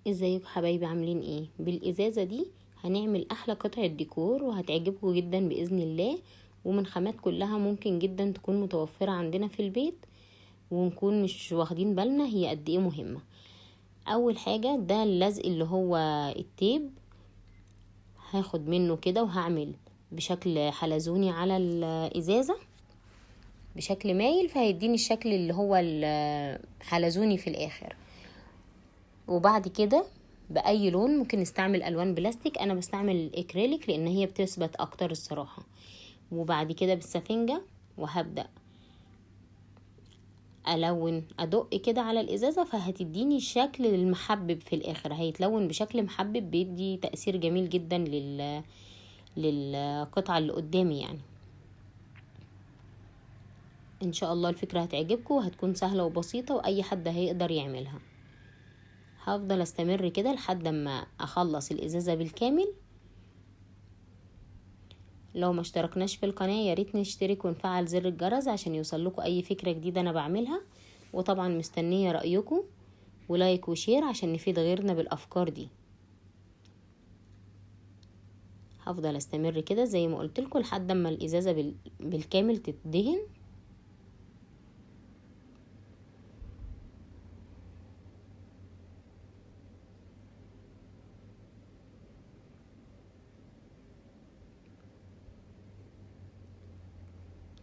ازيكم حبايبي، عاملين ايه؟ بالازازه دي هنعمل احلى قطعه ديكور وهتعجبكم جدا باذن الله، ومن خامات كلها ممكن جدا تكون متوفرة عندنا في البيت ونكون مش واخدين بالنا هي قد ايه مهمة. اول حاجة ده اللزق اللي هو التيب، هاخد منه كده وهعمل بشكل حلزوني على الازازه بشكل مايل، فهيديني الشكل اللي هو الحلزوني في الاخر. وبعد كده باي لون، ممكن نستعمل الوان بلاستيك، انا بستعمل الاكريليك لان هي بتثبت اكتر الصراحة. وبعد كده بالسفنجه وهبدا الون، ادق كده على الازازه، فهتديني الشكل المحبب في الاخر، هيتلون بشكل محبب بيدي تاثير جميل جدا للقطعه اللي قدامي. ان شاء الله الفكرة هتعجبكم وهتكون سهلة وبسيطة واي حد هيقدر يعملها. هفضل استمر كده لحد ما اخلص الازازه بالكامل. لو ما اشتركناش في القناة يا ريت نشترك ونفعل زر الجرس عشان يوصل لكم اي فكرة جديدة انا بعملها، وطبعا مستنيه رايكم و like و share عشان نفيد غيرنا بالافكار دي. هفضل استمر كده زي ما قلت لكم لحد ما الازازه بالكامل تدهن.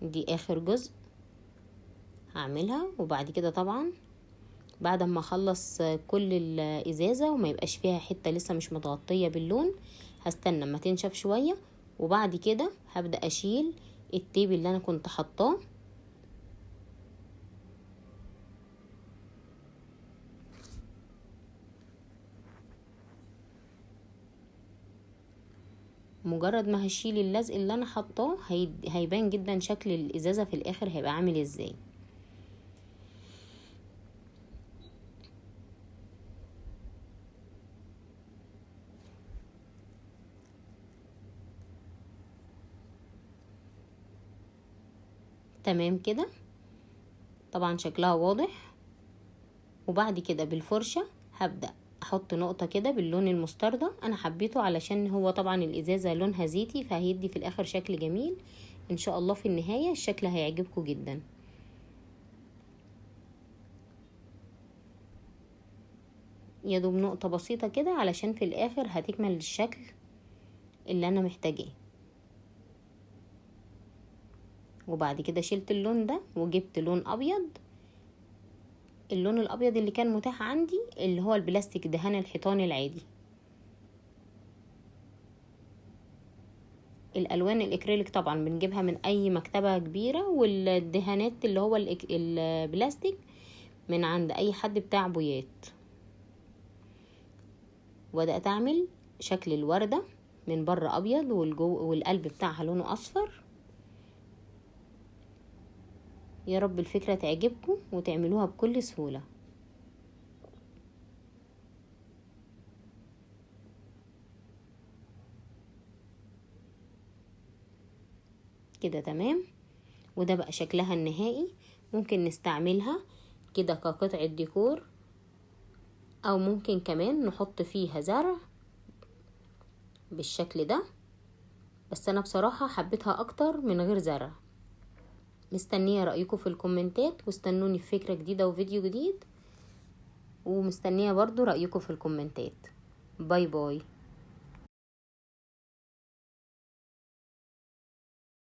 دي اخر جزء هعملها. وبعد كده طبعا بعد ما اخلص كل الازازة وما يبقاش فيها حتة لسه مش متغطية باللون، هستنى اما تنشف شوية، وبعد كده هبدأ اشيل التيب اللي انا كنت حطاه. مجرد ما هشيل اللزق اللي انا حطاه هيبان جدا شكل الازازة في الاخر هيبقى عامل ازاي. تمام كده، طبعا شكلها واضح. وبعد كده بالفرشة هبدأ احط نقطة كده باللون المستردة، انا حبيته علشان هو طبعا الازازة لونها زيتي فهيدي في الاخر شكل جميل. ان شاء الله في النهاية الشكل هيعجبكم جدا. يا دوب نقطة بسيطة كده علشان في الاخر هتكمل الشكل اللي انا محتاجاه. وبعد كده شلت اللون ده وجبت لون ابيض، اللون الابيض اللي كان متاح عندي اللي هو البلاستيك دهان الحيطان العادي. الالوان الاكريليك طبعا بنجيبها من اي مكتبة كبيرة، والدهانات اللي هو البلاستيك من عند اي حد بتاع بويات. وبدأت اعمل شكل الوردة من بره ابيض والقلب بتاعها لونه اصفر. يا رب الفكرة تعجبكم وتعملوها بكل سهولة. كده تمام. وده بقى شكلها النهائي. ممكن نستعملها كده كقطعة ديكور، او ممكن كمان نحط فيها زرع بالشكل ده، بس انا بصراحة حبيتها اكتر من غير زرع. مستنية رأيكم في الكومنتات، واستنوني في فكرة جديدة وفيديو جديد، ومستنية برضو رأيكم في الكومنتات. bye bye.